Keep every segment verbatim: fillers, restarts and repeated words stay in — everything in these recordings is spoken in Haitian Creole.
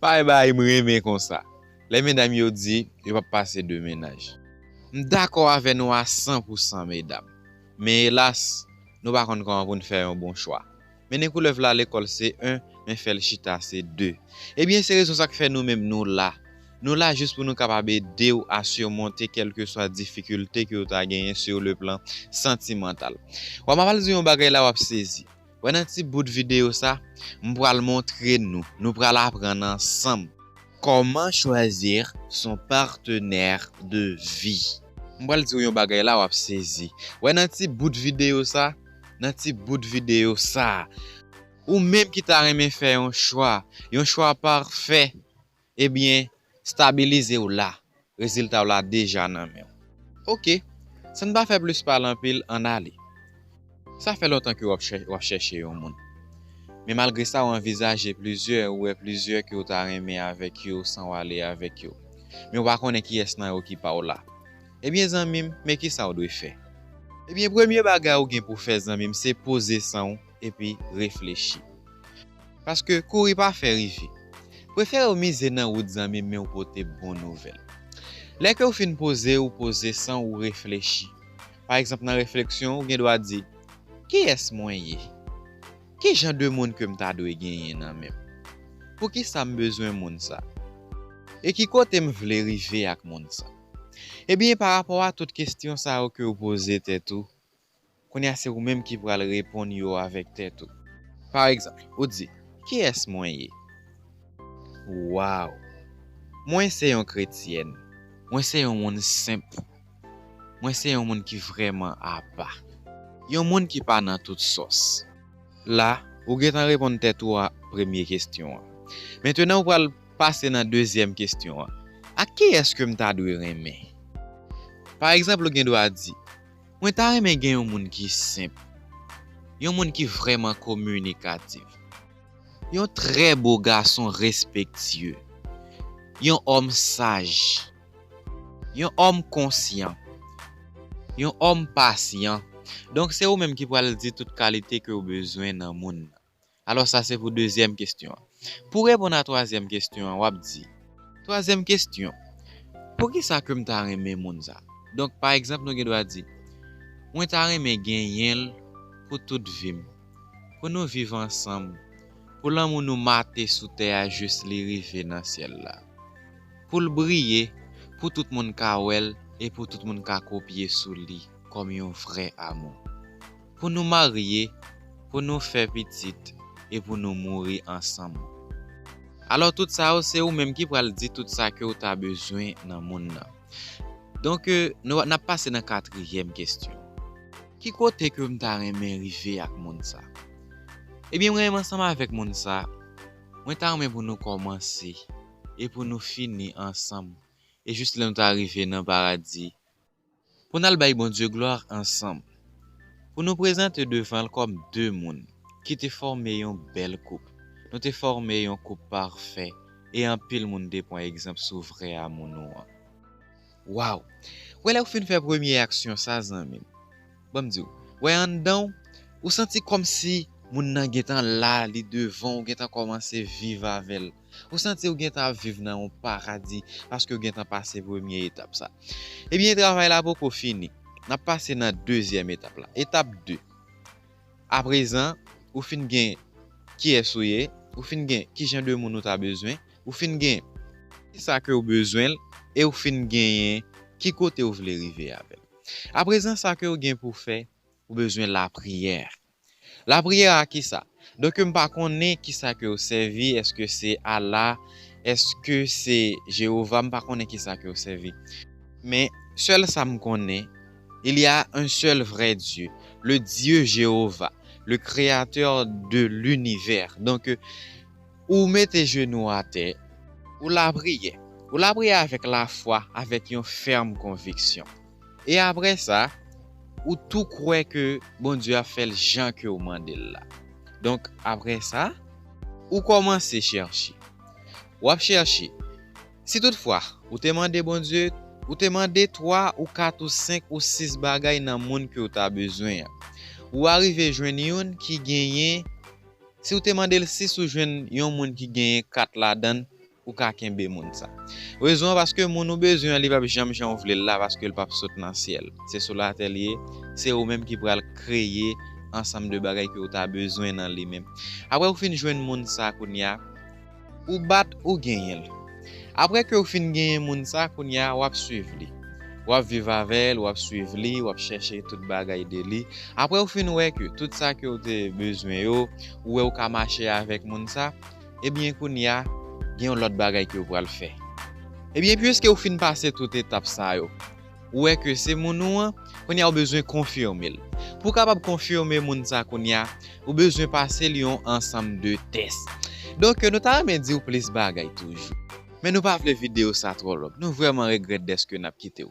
Pay bagay m renmen konsa. Lè medam yo di yo p ap pase de mennaj. M dakò avè nou a san pou san, medam. Men elas, nou pa konn kòman pou n fè yon bon chwa. Mennen koulèv la lekòl se en, men fè l chita se de. Ebyen, se rezon sa k fè nou menm nou la. Nou la jis pou nou kapab ede w a simonte kèlkeswa difikilte ke w ta genyen sur le plan santimantal. Wa, m a pral di yon bagay la, w ap sezi. Wè nan ti bout videyo sa, m pral montre nou, nou pral aprann ansanm. Comment choisir son partenaire de vie. M pral di w yon bagay la, w ap sezi. Wè nan ti bout videyo sa, nan ti bout videyo sa, ou menm ki ta renmen fè yon chwa, yon chwa pafè, ebyen, stabilize w la. Rezilta w la deja nan men w. Oke, san n pa fè plis pale anpil, ann ale. Sa fè lontan ke w ap chè-, w ap chèche yon moun. Men malgre sa, w anvizaje plizyè, ou wè plizyè ke w ta renmen avèk yo san w ale avèk yo. Men w pa konnen kiyès nan yo ki pa w la. Ebyen, zanmi m, men kisa w dwe fè? Ebyen, premye bagay ou gen pou fè, zanmi m, se poze san w epi reflechi. Paske kouri pa fè rive. Prefere w mize nan wout, zanmi m, men w pote bon nouvèl. Lè ke w fin poze, ou poze san w reflechi. Pa egzanp, nan refleksyon, ou gen dwa di, "Kiyès mwen ye? Ki jan de moun ke m ta dwe genyen nan men m? Poukisa m bezwen moun sa? E ki kote m vle rive ak moun sa?" Ebyen, pa rapò a tout kesyon sa yo ke w poze tèt ou, kounye a se ou menm ki pral reponn yo avèk tèt ou. Pa egzanp, ou di, "Kiyès mwen ye? Waw! Mwen se yon kretyèn. Mwen se yon moun senp. Mwen se yon moun ki vrèman apa. Yon moun ki pa nan tout sòs." La, ou gentan reponn tèt ou a premye kesyon an. Mentenan, ou pral pase nan dezyèm kesyon an. "Ak kiyès ke m ta dwe renmen?" Pa egzanp, ou gen dwa di, "Mwen ta renmen gen yon moun ki senp, yon moun ki vrèman kominikatif, yon trè bo gason respektye, yon òm saj, yon òm konsyan, yon òm pasyan." Donk, se ou menm ki pral di tout kalite ke w bezwen nan moun nan. Alò, sa se pou dezyèm kesyon an. Pou reponn a twazyèm kesyon an, w ap di, "Twazyèm kesyon, poukisa ke m ta renmen moun sa?" Donk, pa egzanp, nou gen dwa di, "Mwen ta renmen genyen l pou tout vi m, pou nou viv ansanm, pou lanmou nou mate sou tè a jis li rive nan syèl la, pou l briye, pou tout moun ka wè l e pou tout moun ka kopye sou li kòm yon vrè amou, pou nou marye, pou nou fè pitit e pou nou mouri ansanm." Alò, tout sa yo, se ou menm ki pral di tout sa ke w ta bezwen nan moun nan. Donk, eh, nou, n ap pase nan katriyèm kesyon. "Ki kote ke m ta renmen rive ak moun sa?" Ebyen, mwen menm ansanm avèk moun sa, mwen ta renmen pou nou kòmanse e pou nou fini ansanm. E jis lè nou ta rive nan paradi, pou n al bay Bondye glwa ansanm, pou nou prezante devan l kòm de moun ki te fòme yon bèl koup. Nou te fòme yon koup pafè e anpil moun te pran egzanp sou vrè amou nou an. Waw! Wè, lè w fin fè premye aksyon sa, zanmi m, ban m di w, wè, anndan w, ou santi kòmsi moun nan gentan la, li devan w, ou gentan kòmanse viv avè l. Ou santi ou gentan ap viv nan yon paradi paske ou gentan pase premye etap sa. Ebyen, travay la poko fini. N ap pase nan dezyèm etap la. Etap de. Aprezan, ou fin gen kiyès ou ye, ou fin gen ki jan de moun ou ta bezwen, ou fin gen kisa ke w bezwen l, e ou fin genyen ki kote w vle rive avè l. Aprezan, sa ke w gen pou fè, ou bezwen lapriyè. Lapriyè a kisa? Donk, m pa konnen kisa ke w sèvi, èske se Allah, èske se Jewova, m pa konnen kisa ke w sèvi. Men, sèl sa m konnen, il y a un seul vrai Dieu, le Dieu Jéhovah, le créateur de l'univers. Donk, ou mete jenou atè, ou lapriyè. Ou lapriyè avèk lafwa, avèk yon fèm konviksyon. E apre sa, ou tou kwè ke Bondye ap fè l jan ke w mande l la. Donk, apre sa, ou kòmanse chèche. W ap chèche. Si toutfwa, ou te mande Bondye, ou te mande twa ou kat ou senk ou sis bagay nan moun ke w ta bezwen an. Ou arive jwenn youn ki genyen, si w te mande l sis, ou jwenn yon moun ki genyen kat ladan l, ou ka kenbe moun sa. Rezon an, paske moun ou bezwen an, li p ap janm jan ou vle l la, paske l p ap sot nan syèl. Se sou latè li ye, se ou menm ki pral kreye ansanm de bagay ke ou ta bezwen nan li menm. Apre ou fin jwenn moun sa kounye a, ou bat, ou genyen l. Apre ke ou fin genyen moun sa kounye a, w ap swiv li. W ap viv avè l, w ap swiv li, w ap chèche tout bagay de li. Apre ou fin wè ke tout sa ke ou te bezwen yo, ou wè ou ka mache avèk moun sa, ebyen kounye a, gen yon lòt bagay ke ou pral fè. Ebyen, piske ou fin pase tout etap sa yo, ou wè ke se moun ou an, kounye a ou bezwen konfime l. Pou w kapab konfime moun sa kounye a, ou bezwen pase l yon ansanm de tès. Donk, nou ta renmen di w plis bagay toujou. Men nou pa vle videyo sa twò long. Nou vrèman regrèt dèske n ap kite w.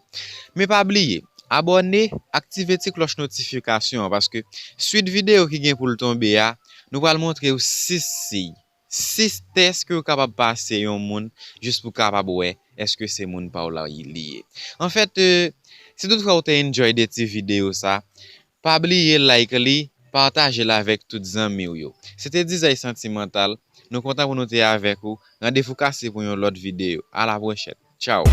Men pa bliye, abòne, aktive ti klòch notifikasyon an, paske swit videyo ki gen pou l tonbe a, nou pral montre w sis siy, sis tès ke w kapab pase yon moun jis pou w kapab wè èske se moun pa w la li ye. Anfèt, eh, si toutfwa w te enjoy de ti videyo sa, pa bliye like li, pataje l avèk tout zanmi w yo. Se te Dizay Santimantal, nou kontan pou nou te avèk ou. Randevou kase pou yon lòt videyo. A la pwochèn. Tchaw.